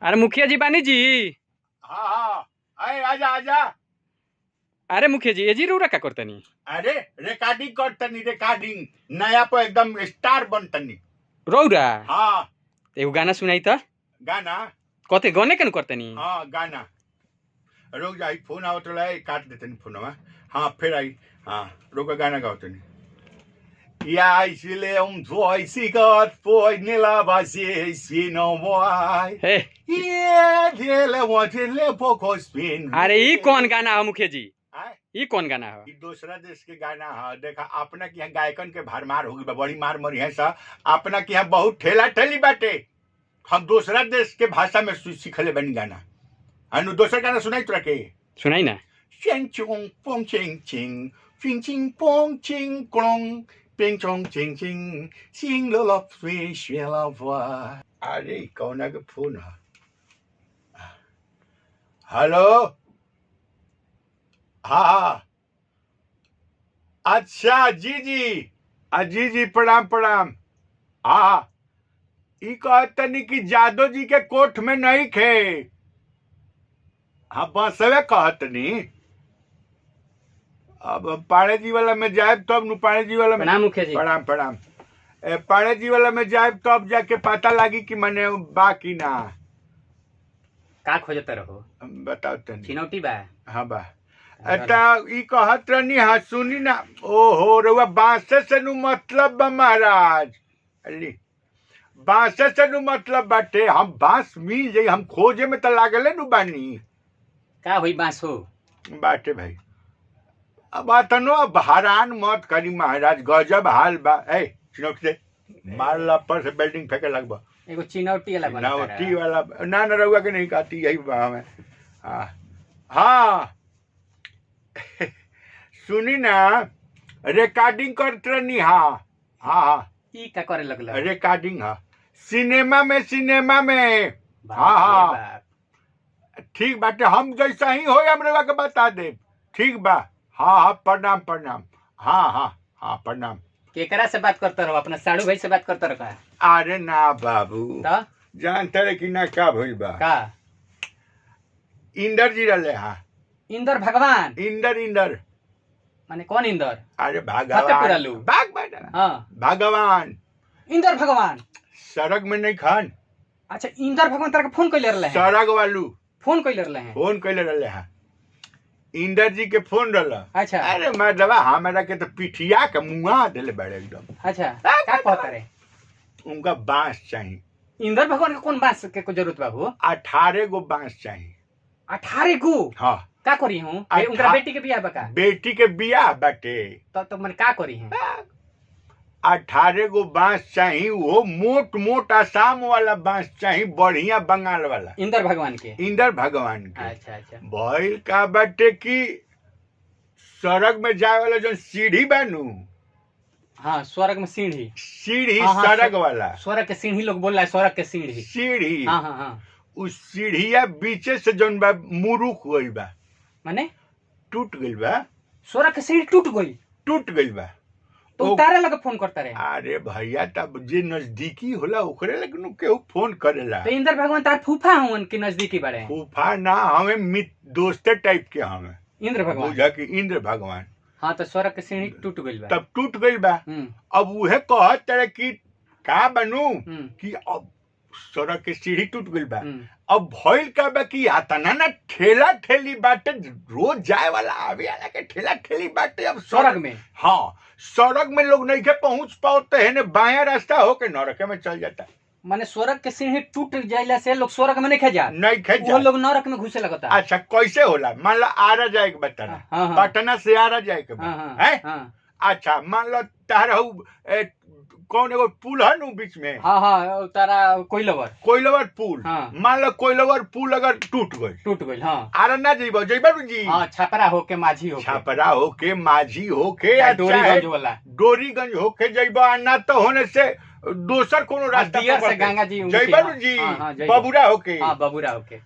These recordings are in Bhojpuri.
अरे मुखिया जी बानी जी। हाँ हाँ, अरे आजा आजा। अरे मुखिया जी एजी रउरा का करतनी? अरे रिकॉर्डिंग करतनी, रिकॉर्डिंग नया पर एकदम स्टार बनतनी। रउरा? हाँ। एगो गाना सुनाई त। गाना? कते गने केन करतनी? हाँ गाना। रुक जाई, फोन आवत रहा, काट देतनी फोनवा। हाँ फिर आई। हाँ रुक, गाना गावतनी। या इसलिए हम हे अरे ई कौन गाना हो मुखिया जी? ई कौन गाना हो? ई दूसरा देश के गाना है। देखा अपना के यहाँ गायकन के भरमार हो गई बा, बड़ी मार मरी है सा। अपना के यहाँ बहुत ठेला ठेली बाटे। हम दूसरा देश के भाषा में सीखले बनी गाना। अनु दोसर गाना सुनाई तोरा के? सुनाई ना। शेंग चुंग पोंग चिंग चिंग चिंग चिंग पोंग चिंग क्रोंग पिंग चोंग चिंग चिंग सिंग लो लो स्वी स्वी ला वा। अरे ई कौना के फोन है? हेलो। हाँ हाँ, अच्छा जी जी, जी जी, प्रणाम प्रणाम। हाँ ई कहतनी कि जादव जी के कोठ में नहीं खे। हाँ बसवे कहतनी। अब पाड़े जी वाला में जाए तब नु, पाड़े जी वाला में। प्रणाम मुखिया जी। प्रणाम प्रणाम। ए, पाड़े जी वाला में जाए तब जाके पता लागी कि मने बाकी ना। का खोजत रहो? बताओ तनी। चिनौती बा? हाँ बा। अता ई कहत रहनी। हाँ सुनी ना। ओहो रउआ बांसे से नु मतलब बा महाराज। अली बांसे से नु मतलब बाटे। हम बांस मिल जाई, हम खोजे में त लागले नु बानी। का होई बांस हो? बाटे भाई। अब अतनो अब हैरान मत करी महाराज, गजब हाल बा। ए चिनौती दे, मारला पर से बिल्डिंग फेंके लगबा। एगो चिनौती वाला बना। चिनौती वाला ना ना, रउआ के नहीं कहती, यही बा हमें। हाँ हाँ सुनी ना, रिकॉर्डिंग करत रहनी। हाँ हाँ हाँ। ई का करे लगल? रिकॉर्डिंग। हाँ सिनेमा में, सिनेमा में। बाप हाँ, रे हाँ। बाप। ठीक बाटे, हम जैसा ही हो हम रउआ के बता देब। ठीक बा। हाँ हाँ प्रणाम प्रणाम। हाँ हाँ हाँ प्रणाम। केकरा से बात करते रहो? अपना साड़ू भाई से बात करते रहो का? अरे ना बाबू, त जानते रहे कि ना का भइल बा। का? इंदर जी रहले। हाँ इंदर भगवान? इंदर इंदर। माने कौन इंदर? अरे फतेहपुर भगवान आलू। भाग बाटा। हाँ भगवान इंदर भगवान। सड़क में नहीं खान। अच्छा इंदर भगवान तारा के फोन कैले रहले हैं? सड़क वालू फोन कैले रहले हैं? फोन कैले रहले हैं। इंदर जी के फोन रहला। अच्छा। अरे मर्दवा हमरा के तो पिठिया के मुआ देले बड़े एकदम। अच्छा का कहता रे? उनका बांस चाहिए। इंदर भगवान के कौन बांस के को जरूरत बा हो? 18 गो बांस चाहिए। 18 गो? हाँ। का करी हूँ? उनका बेटी के बियाह बा का? बेटी के बियाह बाटे। तो मन का करी हूँ? 18 गो बांस चाहिए, वो मोट मोट आसाम वाला बांस चाहिए, बढ़िया बंगाल वाला। इंदर भगवान के? इंदर भगवान के। अच्छा अच्छा। भइल का बाटे कि सड़क में जाए वाला जो सीढ़ी बानू। हाँ स्वर्ग में सीढ़ी। सीढ़ी। हाँ, हाँ, सड़क वाला। स्वर्ग के सीढ़ी लोग बोल रहा है, स्वर्ग के सीढ़ी। सीढ़ी। हाँ हाँ हाँ। उस सीढ़िया बीचे से जौन बा मुरुक गइल बा। माने टूट गइल बा। स्वर्ग के सीढ़ी टूट गई? टूट गइल बा। तो उतारे लगे फोन करता रहे? अरे भैया तब जे नजदीकी होला ओकरे लगे नु केहू फोन करेला। तो इंदर भगवान तार फूफा हूँ के नजदीकी बड़े? फूफा ना हमें मित दोस्ते टाइप के हमें। इंद्र भगवान? बुझा कि इंद्र भगवान। हाँ तो स्वर्ग के सीढ़ी टूट गइल बा। तब टूट गइल बा। हम्म अब उहे कहत रहे कि का बनू हम्म कि अब सड़क के सीढ़ी टूट गइल बा। हम्म। अब भइल का बा कि आतना ना ठेला ठेली बाटे, रोज जाए वाला आवे वाला के ठेला ठेली बाटे। अब स्वर्ग में? हाँ सड़क में लोग नहीं के पहुंच पाओ तो हेने बाया रास्ता होके नरक में चल जाता। माने स्वर्ग के सीढ़ी टूट जाइला से लोग स्वर्ग में नहीं खे जा, नहीं खे वो जा। लोग नरक में घुसे लगता। अच्छा कैसे होला? मान लो आरा जाए के बताना, हाँ, हाँ। पटना से आरा जाए के बा। हाँ हाँ हैं? हाँ अच्छा मान लो तार हऊ, कौन एगो पुल है नु बीच में? हाँ हाँ तारा कोइलवर। कोइलवर पुल। हाँ। मान लो कोइलवर पुल अगर टूट गई, टूट गई। हाँ आरा ना जइबो, जइबा नु जी? हाँ छपरा होके माझी होके। छापरा होके माझी होके या या डोरीगंज वाला। डोरीगंज होके जइबो, आ ना तो होने से दोसर कोनो रास्ता दियर से पकड़ के। गंगा जी उनके जइबा नु हाँ, जी? हाँ, हाँ, जइबो। बबुरा होके। हाँ बबुरा होके।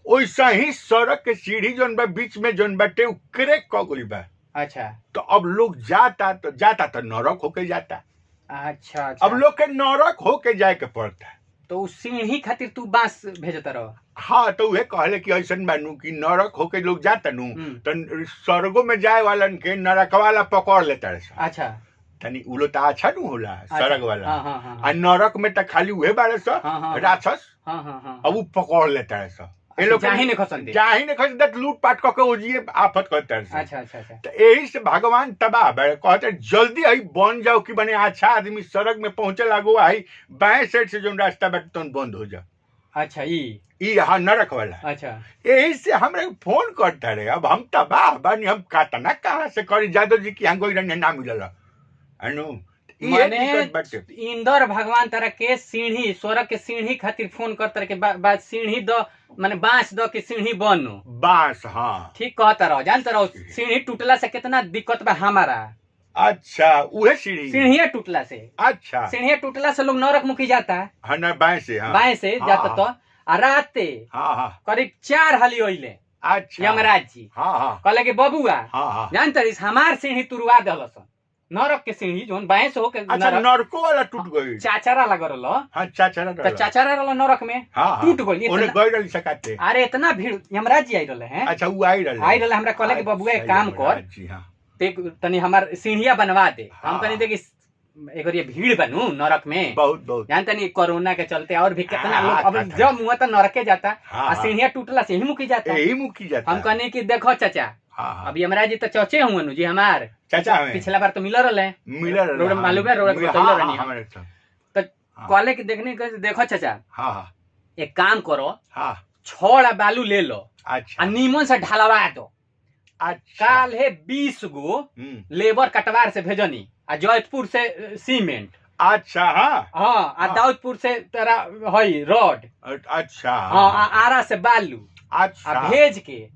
ओइसा ही सड़क के सीढ़ी जोन बा बीच में जोन बाटे उ क्रैक क गइल बा। अच्छा तो अब लोग जाता तो जाता तो नरक होके जाता। अच्छा अच्छा। अब लोग के नरक होके जाए के पड़ता। तो उ सीढ़ी खातिर तू बांस भेजत रह। हाँ, तो उहे कहले कि ऐसन बानू कि नरक होके लोग जाता नू, तो स्वर्गो में जाए वालन के नरक वाला पकड़ लेता रे। अच्छा, तनी उ लोग त अच्छा नु होला स्वर्ग वाला। हाँ, हाँ, हाँ, आ नरक में त खाली उहे बारे स राक्षस। हाँ, हाँ, हाँ, अब उ पकड़ लेता रे स। ए लोग जाही ने खसन दे, जाही ने खसन दे, लूट पाट क के ओजिए आफत करता रे। अच्छा अच्छा अच्छा। तो यही से भगवान तबाह बड़े, कहते जल्दी आई बन जाओ कि बने अच्छा आदमी सड़क में पहुंचे लागो, आई बाएं साइड से जो रास्ता बाटे तौन बंद हो जा। अच्छा, ई हाँ नरक वाला। अच्छा, यही से हमरा फोन करता रहे। अब हम तबाह बानी, हम कातना कहाँ से करी, जादव जी की यहाँ गई रहने ना मिलल अनु। माने इंदर भगवान तरह के सीढ़ी, स्वर्ग के सीढ़ी खातिर फोन कर तरह के बात सीढ़ी दो, माने बांस दो के सीढ़ी बनू बांस। हाँ ठीक कहता रहो, जानता रहो सीढ़ी टूटला से कितना दिक्कत बा हमारा। अच्छा, उहे सीढ़ी, सीढ़िया टूटला से। अच्छा, सीढ़िया टूटला से लोग नरक मुखी जाता। हाँ ना, बाएं से। हाँ, बाएं से जाता तो आ राते करीब 4 हाली ओइले। अच्छा, यमराज जी। हाँ हाँ, कहले कि बबुआ, हाँ हाँ, जानता रही हमार सीढ़ी तुरवा दहलसन, नरक के सीढ़ी जोन बाएं से होके। अच्छा, नरको वाला टूट गई। चाचारा लग रहलो। हां, चाचारा त चाचारा रहलो नरक में। हां, टूट गई। ओने गई रहली सकाते। अरे इतना भीड़, यमराज जी आई रहले हैं। अच्छा, उ आई रहले, आई रहले हमरा कहले कि बबुआ एक काम कर जी, हां, ते तनी हमार सीढ़िया बनवा दे। हम कहनी दे कि एगो ये भीड़ बनू नरक में बहुत बहुत, जानते नहीं कोरोना के चलते और भी कितना लोग अब जब हुआ तो नरके जाता, आ सीढ़िया टूटला से ही मुकी जाता, यही मुकी जाता। हम कहनी कि देखो चाचा, अब यमराज जी तो चौचे हुए नु जी हमार चाचा, पिछला बार तो मिलर रहे, मिलर रोड मालूम है, रोड बतैले रहनी हमारे। तो कहले कि देखने के देखो चाचा, हां एक काम करो, हां, छड़ बालू ले लो। अच्छा, आ नीमन से ढलवा दो। अच्छा, काल है 20 गो लेबर कटवार से भेजनी, आ जयपुर से सीमेंट। अच्छा, हाँ हाँ, आ दाऊदपुर से तेरा हई रोड। अच्छा, हाँ, आरा से बालू। अच्छा, आ भेज के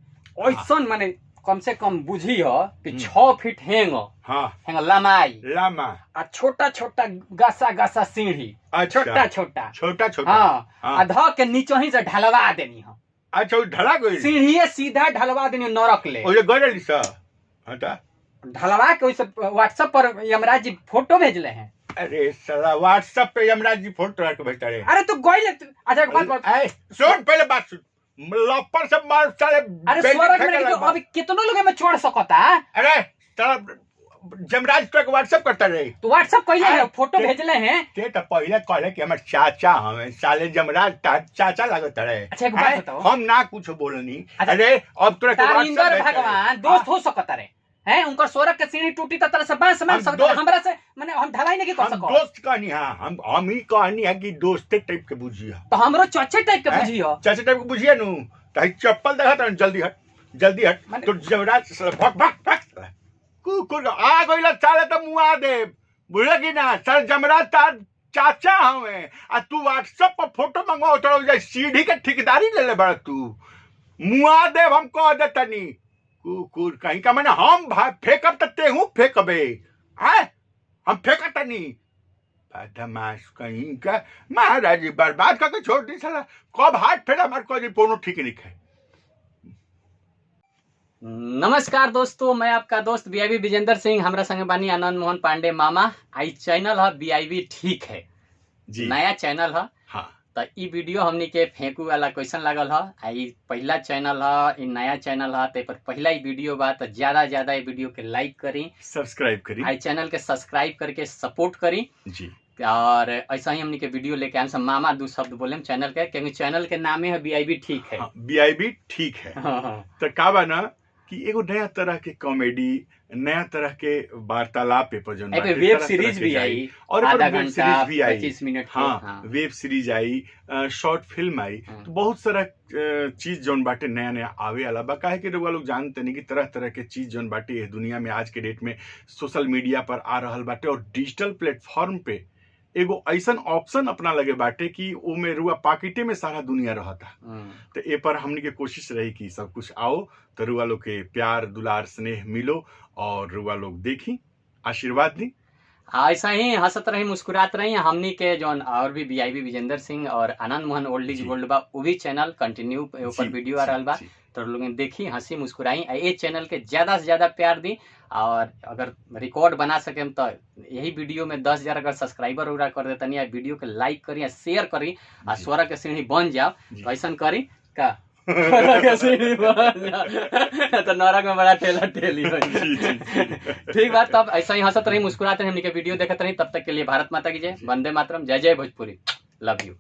ऐसन माने कम से कम बुझी हो कि 6 फीट हेंग, हाँ, हेंग लमाई लामा, आ छोटा छोटा गासा गासा सीढ़ी। अच्छा, छोटा छोटा छोटा छोटा, हाँ, आ ध के नीचे ही से ढलवा देनी हो। अच्छा, ढला गई सीढ़ी सीधा ढलवा देनी नरक ले। ओजे गई रहली स। हां, त ढलवा के ओइसे व्हाट्सएप पर यमराज जी फोटो भेजले हैं। अरे साला व्हाट्सएप पे यमराज जी फोटो रख भेजता रे। अरे तू गइल। अच्छा, एक बात बता, सुन पहले बात सुन, लप्पर से मार साले। अरे स्वर्ग में तो अभी कितनो लोग में चढ़ सकता। अरे साला जमराज तो व्हाट्सएप करता रहे। तो व्हाट्सएप कइले है, फोटो भेजले हैं। ते त पहले कहले कि हमर चाचा हमें, साले जमराज चाचा लागत रहे। अच्छा, एक बात बताओ, हम ना कुछ बोलनी। अरे अब तोरा के व्हाट्सएप भगवान दोस्त हो सकता रे हैं, उनकर स्वर्ग के सीढ़ी टूटी त तरह से बांस मांग सकता, हमरा से माने हम ढलाई नहीं कर सकत। दोस्त कहनी, हां, हम ही कहनी है कि दोस्ते टाइप के बुझिया। तो हमरो चचे टाइप के बुझियो, चचे टाइप के बुझिया नु त चप्पल देखत जल्दी हट, जल्दी हट। तो जमराज भक भक भक कुकुर आ गइल साले त मुआ दे, बुझल कि ना। सर जमराज तार चाचा हवे, आ तू व्हाट्सएप पर फोटो मंगवाओ तो जाई सीढ़ी के ठेकेदारी ले ले बड़ा तू, मुआ देव हम कह देतनी। कुकुर कहीं का माने हम फेंकब त तेहू फेंकबे, आए हम फेंकतनी बदमाश कहीं का। महाराज जी बर्बाद करके छोड़ दी साला, कब हाथ फेरा मार को कोनो ठीक नहीं है। नमस्कार दोस्तों, मैं आपका दोस्त बीआईबी विजेंद्र सिंह। हमरा संगे बानी आनंद मोहन पांडे मामा। आई चैनल है बीआईबी ठीक है जी, नया चैनल है। हाँ, तो ई वीडियो हमनी के फेंकू वाला क्वेश्चन लागल है। आ ई पहला चैनल है, ई नया चैनल है, तो पर पहला ही वीडियो बा, तो ज्यादा ज्यादा ई वीडियो के लाइक करी, सब्सक्राइब करी, आई चैनल के सब्सक्राइब करके सपोर्ट करी जी। और ऐसा ही हमनी के वीडियो लेके आए। मामा दो शब्द बोले चैनल के, क्योंकि चैनल के नामे है बीआईबी ठीक है। हाँ, बीआईबी ठीक है। हाँ, तो का बा ना कि एगो नया तरह के कॉमेडी, नया तरह के वार्तालाप पे जोन बाटे, वेब सीरीज भी आई और आधा वेब घंटा सीरीज भी आई 25 मिनट। हाँ, हाँ, वेब सीरीज आई, शॉर्ट फिल्म आई, तो बहुत सारा चीज जोन बाटे नया नया आवे वाला बा। काहे कि रउआ लोग जानते नहीं कि तरह तरह के चीज जोन बाटे इस दुनिया में आज के डेट में सोशल मीडिया पर आ रहल बाटे, और डिजिटल प्लेटफॉर्म पे एगो ऐसन ऑप्शन अपना लगे बाटे कि ओ में रुआ पाकिटे में सारा दुनिया रहता। तो ए पर हमनी के कोशिश रही कि सब कुछ आओ तो रुआ लोग के प्यार दुलार स्नेह मिलो और रुआ लोग देखी आशीर्वाद दी। आ ऐसा ही हंसत रही, मुस्कुरात रही। हमनी के जौन और भी वीआईबी विजेंद्र सिंह और Anand Mohan old is gold बा, वो भी चैनल कंटिन्यू ऊपर वीडियो आ रहल बा। तो लोग देखी, हंसी, मुस्कुराई आ ये चैनल के ज्यादा से ज्यादा प्यार दी। और अगर रिकॉर्ड बना सके तो यही वीडियो में 10,000 अगर सब्सक्राइबर उरा कर देतनी आ वीडियो के लाइक करी आ शेयर करी आ स्वर्ग के सीढ़ी बन जाओ। तो ऐसा करी का स्वर्ग के सीढ़ी बन जाओ तो नरक में बड़ा ठेला ठेली हो। ठीक बात। तब ऐसा ही हंसत रही, मुस्कुराते रही, हमनी के वीडियो देखत रही। तब तक के लिए भारत माता की जय, वंदे मातरम, जय जय भोजपुरी, लव you.